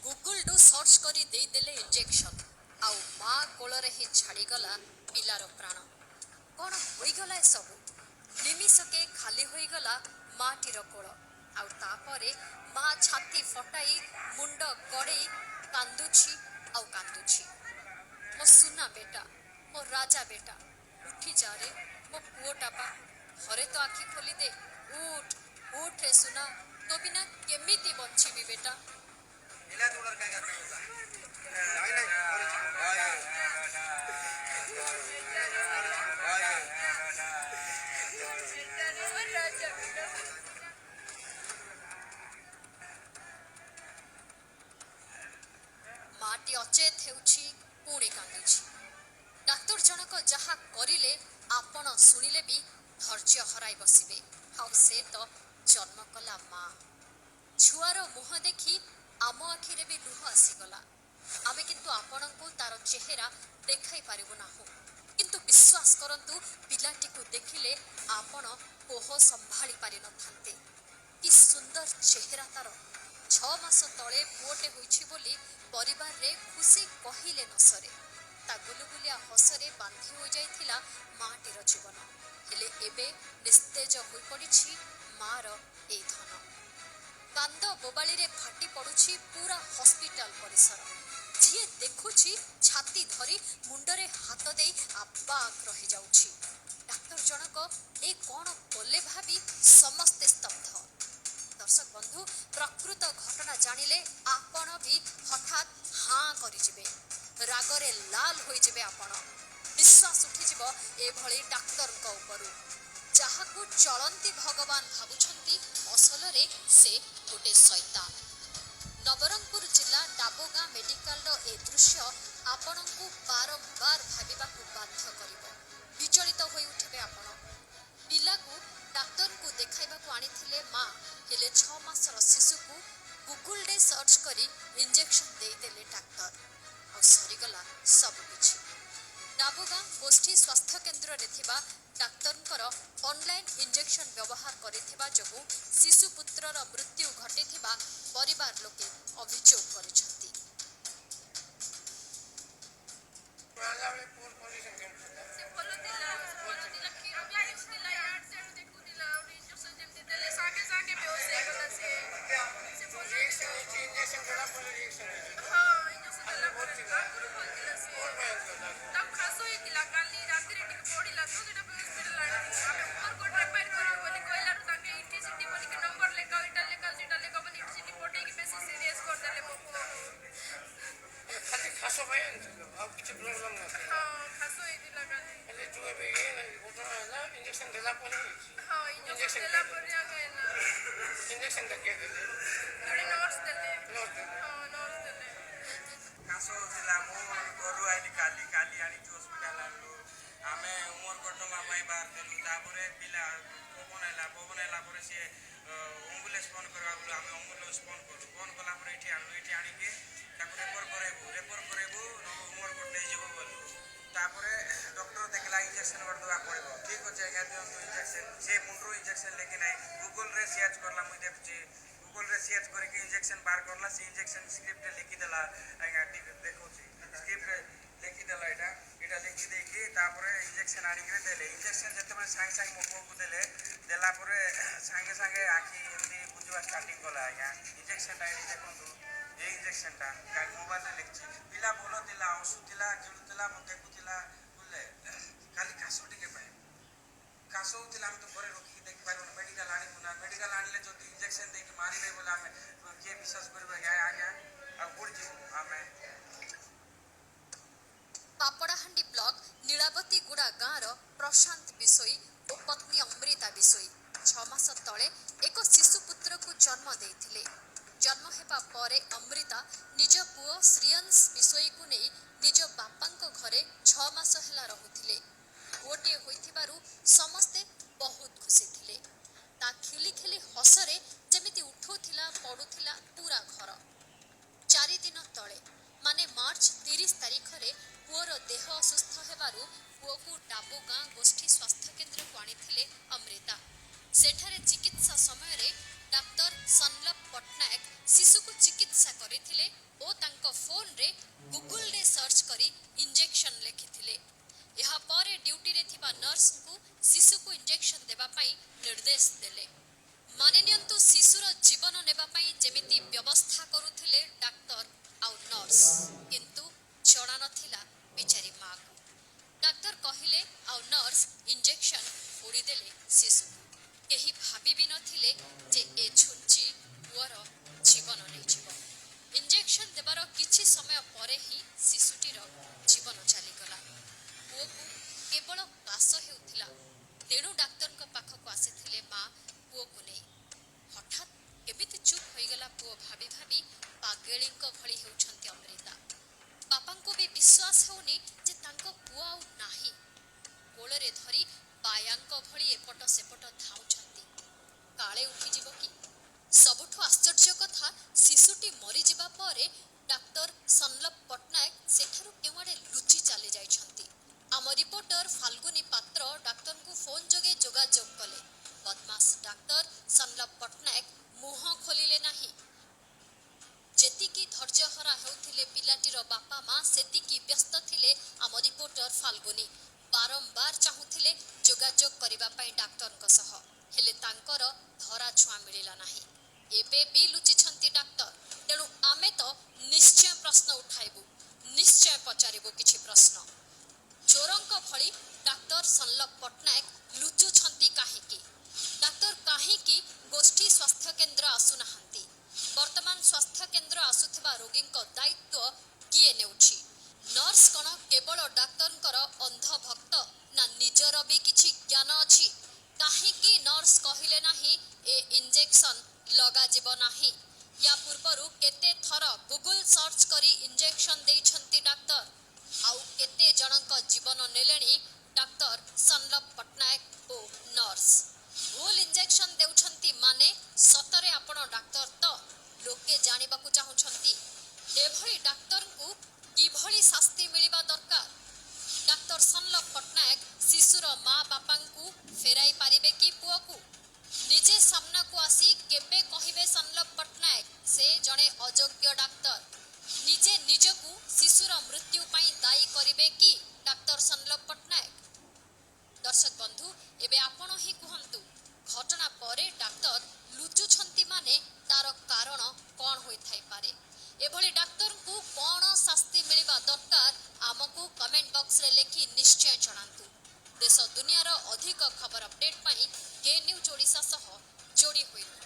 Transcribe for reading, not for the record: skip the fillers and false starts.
ଗୁଗୁଲରୁ search କରି ଦେଇଦେଲେ injection, ଆଉ ମା କୋଳରେ ହିଁ ଛାଡ଼ିଗଲା ପିଲାର ପ୍ରାଣ। କ'ଣ ହୋଇଗଲା ଏସବୁ? ନିମିଷକେ ଖାଲି ହୋଇଗଲା ମାଟିର କୋଳ, ଆଉ ତାପରେ ମା ଛାତି ଫଟାଇ ମୁଣ୍ଡ ଗଡ଼େଇ କାନ୍ଦୁଛି ଆଉ କାନ୍ଦୁଛି। ମୋ ସୁନା ବେଟା, ମୋ ରାଜା ବେଟା, ଉଠି ଯାରେ, ମୋ ପୁଅଟା ପା, ଥରେ ତ ଆଖି ଖୋଲିଦେ। ଉଠ, ଉଠ ରେ ସୁନା, ତୋ ବିନା କେମିତି ବଞ୍ଚିବି ବେଟା? नाही नाही. ମାଟି ଅଚେତ ହେଉଛି, ପୁଣି କାନ୍ଦୁଛି। ଡାକ୍ତର ଜଣକ ଯାହା କରିଲେ, ଆପଣ ଶୁଣିଲେ ବି ଧୈର୍ଯ୍ୟ ହରାଇ ବସିବେ। ଆଉ ସେ ତ ଜନ୍ମ କଲା ମା, ଛୁଆର ମୁହଁ ଦେଖି ଆମ ଆଖିରେ ବି ଲୁହ ଆସିଗଲା। ଆମେ କିନ୍ତୁ ଆପଣଙ୍କୁ ତାର ଚେହେରା ଦେଖାଇ ପାରିବୁ ନାହୁଁ, କିନ୍ତୁ ବିଶ୍ୱାସ କରନ୍ତୁ, ପିଲାଟିକୁ ଦେଖିଲେ ଆପଣ କୋହ ସମ୍ଭାଳି ପାରିନଥାନ୍ତେ। କି ସୁନ୍ଦର ଚେହେରା ତାର! 6 ମାସ ତଳେ ପୁଅଟେ ହୋଇଛି ବୋଲି ପରିବାରରେ ଖୁସି କହିଲେ ନ ସରେ। ତା ଗୁଲୁଗୁଲିଆ ହସରେ ବାନ୍ଧି ହୋଇଯାଇଥିଲା ମାଟିର ଜୀବନ। ହେଲେ ଏବେ ନିସ୍ତେଜ ହୋଇପଡ଼ିଛି ମାର ଏଇ ଧନ। କାନ୍ଦ ବୋବାଳିରେ ଫାଟି ପଡୁଛି ପୁରା ହସ୍ପିଟାଲ ପରିସର। ଯିଏ ଦେଖୁଛି, ଛାତି ଧରି ମୁଣ୍ଡରେ ହାତ ଦେଇ ଆବାକ୍ ରହିଯାଉଛି। ଡାକ୍ତର ଜଣକ ଏ କ'ଣ କଲେ ଭାବି ସମସ୍ତେ ସ୍ତବ୍ଧ। ଦର୍ଶକ ବନ୍ଧୁ, ପ୍ରକୃତ ଘଟଣା ଜାଣିଲେ ଆପଣ ବି ହଠାତ୍ ହାଁ କରିଯିବେ, ରାଗରେ ଲାଲ ହୋଇଯିବେ ଆପଣ। ବିଶ୍ୱାସ ଉଠିଯିବ ଏଭଳି ଡାକ୍ତରଙ୍କ ଉପରୁ। ଯାହାକୁ ଚଳନ୍ତି ଭଗବାନ ଭାବୁଛନ୍ତି, ଅସଲରେ ସେ ଗୋଟେ ଶୈତାନ। ନବରଙ୍ଗପୁର ଜିଲ୍ଲା ଡାବୁଗାଁ ମେଡିକାଲର ଏ ଦୃଶ୍ୟ ଆପଣଙ୍କୁ ବାରମ୍ବାର ଭାବିବାକୁ ବାଧ୍ୟ କରିବ। ବିଚଳିତ ହୋଇ ଉଠିବେ ଆପଣ। ପିଲାକୁ ଡାକ୍ତରଙ୍କୁ ଦେଖାଇବାକୁ ଆଣିଥିଲେ ମା, ହେଲେ 6 ମାସର ଶିଶୁକୁ ଗୁଗୁଲରେ ସର୍ଚ୍ଚ କରି ଇଞ୍ଜେକ୍ସନ ଦେଇଦେଲେ ଡାକ୍ତର, ଆଉ ସରିଗଲା ସବୁକିଛି। ଡାବୁଗାଁ ଗୋଷ୍ଠୀ ସ୍ୱାସ୍ଥ୍ୟ କେନ୍ଦ୍ରରେ ଥିବା ଡାକ୍ତରଙ୍କର ଅନଲାଇନ୍ ଇଞ୍ଜେକ୍ସନ ବ୍ୟବହାର କରିଥିବା ଯୋଗୁଁ ଶିଶୁପୁତ୍ରର ମୃତ୍ୟୁ ଘଟିଥିବା ପରିବାର ଲୋକେ ଅଭିଯୋଗ କରିଛନ୍ତି। ପୁଅର ପୋଜିସନ୍ କେମିତି ଥିଲା? ସେ ଭଲ ଥିଲା, ଭଲ ଥିଲା। କ୍ଷୀର ବି ପିଉଥିଲା, ଇଆଡ଼େ ସିଆଡ଼େ ଦେଖୁଥିଲା। ଆଉ ଇଞ୍ଜେକ୍ସନ ଯେମିତି ଦେଲେ, ସାଙ୍ଗେ ସାଙ୍ଗେ ବେହୋସ ହେଇଗଲା ସେ। ସେ ଭଲ ରିଏକ୍ସନ୍ ଥିଲା। ହେଇଛି, ଇଞ୍ଜେକ୍ସନ୍ ଦେଲା ପରେ ରିଏକ୍ସନ୍ ହେଇଛି? ହଁ, ଇଞ୍ଜେକ୍ସନ ଦେଲା ଆଗରୁ ଭଲ ପରେ। ଥିଲା? ଆଗରୁ ଭଲ ଥିଲା ସେ। କ'ଣ ପାଇଁ ହେଉଥିଲା ତାକୁ? ତାକୁ ଖାସ ହେଇଥିଲା, କାଲି ରାତିରେ ଟିକେ ପଡ଼ିଲା ତ ସେଇଟା ହସ୍ପିଟାଲ ଆଣିଥିଲୁ ଆମେ। ଉମରକୋଟ ରେଫର କରିବୁ ବୋଲି କହିଲାରୁ ତାଙ୍କେ ଇଠି ସେଠି ବୋଲିକି ନମ୍ବର ଲେଖା, ଏଇଟା ଲେଖା, ସେଇଟା ଲେଖା ବୋଲି ଇଠି ସେଠି ପଠେଇକି ବେଶୀ ସିରିୟସ୍ କରିଦେଲେ ମୋ ପୁଅକୁ। ଖାଲି ଖାସ ପାଇଁ ଆଣିଥିଲ, ଆଉ କିଛି ପ୍ରୋବ୍ଲେମ୍ ନଥିଲା? ହଁ, ଖାସ ହେଇଥିଲା କାଲି। ହେଲେ ଯୋଉ ଏବେ ଇଏ ଘଟଣା ହେଲା, ଇଞ୍ଜେକ୍ସନ୍ ଦେଲା ପରେ ହେଇଛି? ହଁ, ଇଞ୍ଜେକ୍ସନ ଇଞ୍ଜେକ୍ସନ ଦେଲା ପରେ ଆଗ ହେଲା। ଇଞ୍ଜେକ୍ସନଟା କିଏ ଦେଲେ? ଜଣେ ନର୍ସ ଦେଲେ। ନର୍ସ ଦେଲେ? ହଁ, ନର୍ସ ଦେଲେ। କାଶ ହେଉଥିଲା। ମୁଁ ଘରୁ ଆଇଲି କାଲି, କାଲି ଆଣିଛୁ, ହସ୍ପିଟାଲ ଆଣିଲୁ। ଆମେ ଉମରକୋଟ ନେବା ପାଇଁ ବାହାରିଥିଲୁ। ତାପରେ ପିଲା ପବନ ହେଲା। ପବନ ହେଲା ପରେ ସିଏ ଆମ୍ବୁଲାନ୍ସ ଫୋନ୍ କରିବାକୁ ଗଲୁ। ଆମେ ଆମ୍ବୁଲାନ୍ସ ଫୋନ୍ କଲୁ। ଫୋନ୍ କଲା ପରେ ଏଇଠି ଆଣିଲୁ। ଏଇଠି ଆଣିକି ତାକୁ ରେଫର କରାଇବୁ, ରେଫର କରାଇବୁ, ଉମରକୋଟ ନେଇଯିବୁ ବୋଲୁ। ତାପରେ ଡକ୍ଟର ଦେଖିଲା, ଇଞ୍ଜେକ୍ସନ୍ ଗୋଟେ ଦେବାକୁ ପଡ଼ିବ। ଠିକ୍ ଅଛି ଆଜ୍ଞା, ଦିଅନ୍ତୁ ଇଞ୍ଜେକ୍ସନ୍। ସେ ମୁଣ୍ଡରୁ ଇଞ୍ଜେକ୍ସନ୍ ଲେଖି ନାହିଁ, ଗୁଗଲରେ ସର୍ଚ୍ଚ କଲା। ମୁଇଁ ଦେଖୁଛି, ଗୁଗଲରେ ସର୍ଚ୍ଚ କରିକି ଇଞ୍ଜେକ୍ସନ୍ ବାହାର କଲା। ସେ ଇଞ୍ଜେକ୍ସନ୍ ସ୍କ୍ରିପ୍ଟରେ ଲେଖିଦେଲା। ଆଜ୍ଞା, ଟିକେ ଦେଖାଉଛି। ସ୍କ୍ରିପ୍ଟରେ ଲେଖିଦେଲା ଏଇଟା। ଏଇଟା ଲେଖିଦେଇକି ତାପରେ ଇଞ୍ଜେକ୍ସନ୍ ଆଣିକିରି ଦେଲେ। ଇଞ୍ଜେକ୍ସନ୍ ଯେତେବେଳେ ସାଙ୍ଗେ ସାଙ୍ଗେ ମୋ ପୁଅକୁ ଦେଲେ, ଦେଲା ପରେ ସାଙ୍ଗେ ସାଙ୍ଗେ ଆଖି ଏମିତି ବୁଜିବା ଷ୍ଟାର୍ଟିଂ କଲା ଆଜ୍ଞା। ଇଞ୍ଜେକ୍ସନ୍ଟା ଏଇଠି ଦେଖନ୍ତୁ, ଏଇ ଇଞ୍ଜେକ୍ସନ୍ଟା ମୋବାଇଲରେ ଲେଖିଛି। ପିଲା ଭଲ ଥିଲା, ହସୁଥିଲା, ଖେଳୁଥିଲା, ମୁଁ ଦେଖୁଥିଲା, ବୁଝିଲେ? ଖାଲି କାଶ ଟିକେ ପାଇଁ କାଶ ହେଉଥିଲା। ଆମେ ତ ଘରେ ରଖିକି ଦେଖିପାରିବୁନି, ମେଡ଼ିକାଲ ଆଣିବୁ ନା। ମେଡ଼ିକାଲ ଆଣିଲେ ଯଦି ଇଞ୍ଜେକ୍ସନ୍ ଦେଇକି ମାରିବେ ବୋଲେ ଆମେ କିଏ ବିଶ୍ୱାସ କରିବ ଆଜ୍ଞା? ଆଜ୍ଞା, ଆଉ କୋଉଠି ଯିବୁ ଆମେ? ପାପଡ଼ାହାଣ୍ଡି ବ୍ଲକ ନୀଳାବତୀଗୁଡ଼ା ଗାଁର ପ୍ରଶାନ୍ତ ବିଷୋଇ ଓ ପତ୍ନୀ ଅମ୍ରିତା ବିଷୋଇ 6 ମାସ ତଳେ ଏକ ଶିଶୁପୁତ୍ରକୁ ଜନ୍ମ ଦେଇଥିଲେ। ଜନ୍ମ ହେବା ପରେ ଅମ୍ରିତା ନିଜ ପୁଅ ଶ୍ରୀୟଂଶ ବିଷୋଇକୁ ନେଇ ନିଜ ବାପାଙ୍କ ଘରେ 6 ମାସ ହେଲା ରହୁଥିଲେ। ପୁଅଟିଏ ହୋଇଥିବାରୁ ସମସ୍ତେ ବହୁତ ଖୁସି ଥିଲେ। ତା ଖିଲି ଖିଲି ହସରେ ଯେମିତି ଉଠୁଥିଲା ପଡୁଥିଲା ପୁରା ଘର। 4 ଦିନ ତଳେ, ମାନେ ମାର୍ଚ୍ଚ 30 ତାରିଖରେ ପୁଅର ଦେହ ଅସୁସ୍ଥ ହେବାରୁ ପୁଅକୁ ଡାବୁଗାଁ ଗୋଷ୍ଠୀ ସ୍ୱାସ୍ଥ୍ୟ କେନ୍ଦ୍ରକୁ ଆଣିଥିଲେ ଅମ୍ରିତା। ସେଠାରେ ଚିକିତ୍ସା ସମୟରେ ଡାକ୍ତର ସନଲପ ପଟ୍ଟନାୟକ ଶିଶୁକୁ ଚିକିତ୍ସା କରିଥିଲେ। ତାଙ୍କ ଫୋନରେ ଗୁଗୁଲରେ ସର୍ଚ୍ଚ କରି ଇଞ୍ଜେକ୍ସନ ଲେଖିଥିଲେ। ଏହାପରେ ଡ୍ୟୁଟିରେ ଥିବା ନର୍ସଙ୍କୁ ଶିଶୁକୁ ଇଞ୍ଜେକ୍ସନ ଦେବା ପାଇଁ ନିର୍ଦ୍ଦେଶ ଦେଲେ। ମାନି ନିଅନ୍ତୁ, ଶିଶୁର ଜୀବନ ନେବା ପାଇଁ ଯେମିତି ବ୍ୟବସ୍ଥା କରୁଥିଲେ ଡାକ୍ତର ଆଉ ନର୍ସ, କିନ୍ତୁ ଜଣା ନଥିଲା ବିଚାରୀ ମାକୁ। ଡାକ୍ତର କହିଲେ ଆଉ ନର୍ସ ଇଞ୍ଜେକ୍ସନ ଫୋଡ଼ିଦେଲେ ଶିଶୁକୁ। କେହି ଭାବି ବି ନଥିଲେ ଯେ ଏ ଛୁଞ୍ଚି ପୁଅର ଜୀବନ ନେଇଯିବ। ଇଞ୍ଜେକ୍ସନ ଦେବାର କିଛି ସମୟ ପରେ ହିଁ ଶିଶୁଟିର ଜୀବନ ଚାଲିଗଲା। ପୁଅକୁ କେବଳ କାଶ ହେଉଥିଲା, ତେଣୁ ଡାକ୍ତରଙ୍କ ପାଖକୁ ଆସିଥିଲେ ମା ପୁଅକୁ ନେଇ। ହଠାତ୍ କେମିତି ଚୁପ୍ ହୋଇଗଲା ପୁଅ, ଭାବି ଭାବି ପାଗେଳିଙ୍କ ଭଳି ହେଉଛନ୍ତି ଅମ୍ରିତା। ବାପାଙ୍କୁ ବି ବିଶ୍ୱାସ ହେଉନି ଯେ ତାଙ୍କ ପୁଅ ଆଉ ନାହିଁ। କୋଳରେ ଧରି ବାୟାଙ୍କ ଭଳି ଏପଟ ସେପଟ ଧାଉଁଛନ୍ତି, କାଳେ ଉଠିଯିବ କି। ସବୁଠୁ ଆଶ୍ଚର୍ଯ୍ୟ କଥା, ଶିଶୁଟି ମରିଯିବା ପରେ ଡାକ୍ତର ସନଲପ ପଟ୍ଟନାୟକ ସେଠାରୁ କେଉଁଆଡ଼େ ଲୁଚି ଚାଲି ଯାଇଛନ୍ତି। ଆମ ରିପୋର୍ଟର ଫାଲ୍ଗୁନୀ ପାତ୍ର ଡାକ୍ତରଙ୍କୁ ଫୋନ୍ ଯୋଗେ ଯୋଗାଯୋଗ କଲେ। ବଦମାସ ଡାକ୍ତର ସନଲପ ପଟ୍ଟନାୟକ ମୁହଁ ଖୋଲିଲେ ନାହିଁ। ଯେତିକି ଧୈର୍ଯ୍ୟହରା ହେଉଥିଲେ ପିଲାଟିର ବାପା ମା, ସେତିକି ବ୍ୟସ୍ତ ଥିଲେ ଆମ ରିପୋର୍ଟର ଫାଲ୍ଗୁନୀ। ବାରମ୍ବାର ଚାହୁଁଥିଲେ ଯୋଗାଯୋଗ କରିବା ପାଇଁ ଡାକ୍ତରଙ୍କ ସହ, ହେଲେ ତାଙ୍କର ଧରାଛୁଆଁ ମିଳିଲା ନାହିଁ। ଏବେ ବି ଲୁଚିଛନ୍ତି ଡାକ୍ତର। ତେଣୁ ଆମେ ତ ନିଶ୍ଚୟ ପ୍ରଶ୍ନ ଉଠାଇବୁ, ନିଶ୍ଚୟ ପଚାରିବୁ କିଛି ପ୍ରଶ୍ନ। ଚୋରଙ୍କ ଭଳି ଡାକ୍ତର ସନଲପ ପଟ୍ଟନାୟକ ଲୁଚୁଛନ୍ତି କାହିଁକି? ଡାକ୍ତର କାହିଁକି ଗୋଷ୍ଠୀ ସ୍ୱାସ୍ଥ୍ୟ କେନ୍ଦ୍ର ଆସୁନାହାନ୍ତି? ବର୍ତ୍ତମାନ ସ୍ୱାସ୍ଥ୍ୟ କେନ୍ଦ୍ର ଆସୁଥିବା ରୋଗୀଙ୍କ ଦାୟିତ୍ୱ କିଏ ନେଉଛି? ନର୍ସ କ'ଣ କେବଳ ଡାକ୍ତରଙ୍କର ଅନ୍ଧ ଭକ୍ତ ନା ନିଜର ବି କିଛି ଜ୍ଞାନ ଅଛି? କାହିଁକି ନର୍ସ କହିଲେ ନାହିଁ ଏ ଇଞ୍ଜେକ୍ସନ ଲଗାଯିବ ନାହିଁ? ୟା ପୂର୍ବରୁ କେତେ ଥର ଗୁଗୁଲ ସର୍ଚ୍ଚ କରି ଇଞ୍ଜେକ୍ସନ ଦେଇଛନ୍ତି ଡାକ୍ତର? ଆଉ କେତେ ଜଣଙ୍କ ଜୀବନ ନେଲେଣି ଡାକ୍ତର ସନଲପ ପଟ୍ଟନାୟକ ଓ ନର୍ସ? ଭୁଲ ଇଞ୍ଜେକ୍ସନ ଦେଉଛନ୍ତି ମାନେ ସତରେ ଆପଣ ଡାକ୍ତର ତ? ଲୋକେ ଜାଣିବାକୁ ଚାହୁଁଛନ୍ତି, ଏଭଳି ଡାକ୍ତରଙ୍କୁ କିଭଳି ଶାସ୍ତି ମିଳିବା ଦରକାର? ଡାକ୍ତର ସନଲପ ପଟ୍ଟନାୟକ ଶିଶୁର ମା ବାପାଙ୍କୁ ଫେରାଇ ପାରିବେ କି ପୁଅକୁ? ନିଜେ ସାମ୍ନାକୁ ଆସି କେବେ କହିବେ ସନଲପ ପଟ୍ଟନାୟକ ସେ ଜଣେ ଅଯୋଗ୍ୟ ଡାକ୍ତର? ନିଜେ ନିଜକୁ ଶିଶୁର ମୃତ୍ୟୁ ପାଇଁ ଦାୟୀ କରିବେ କି ଡାକ୍ତର ସନଲପ ପଟ୍ଟନାୟକ? ଦର୍ଶକ ବନ୍ଧୁ, ଏବେ ଆପଣ ହିଁ କୁହନ୍ତୁ, ଘଟଣା ପରେ ଡାକ୍ତର ଲୁଚୁଛନ୍ତି ମାନେ ତାର କାରଣ କ'ଣ ହୋଇଥାଇପାରେ? ଏଭଳି ଡାକ୍ତରଙ୍କୁ କ'ଣ ଶାସ୍ତି ମିଳିବା ଦରକାର, ଆମକୁ କମେଣ୍ଟ ବକ୍ସରେ ଲେଖି ନିଶ୍ଚୟ ଜଣାନ୍ତୁ। ଦେଶ ଦୁନିଆର ଅଧିକ ଖବର ଅପଡେଟ୍ ପାଇଁ କେ ନ୍ୟୁଜ୍ ଓଡ଼ିଶା ସହ ଯୋଡ଼ି ହୋଇ ରୁହନ୍ତୁ।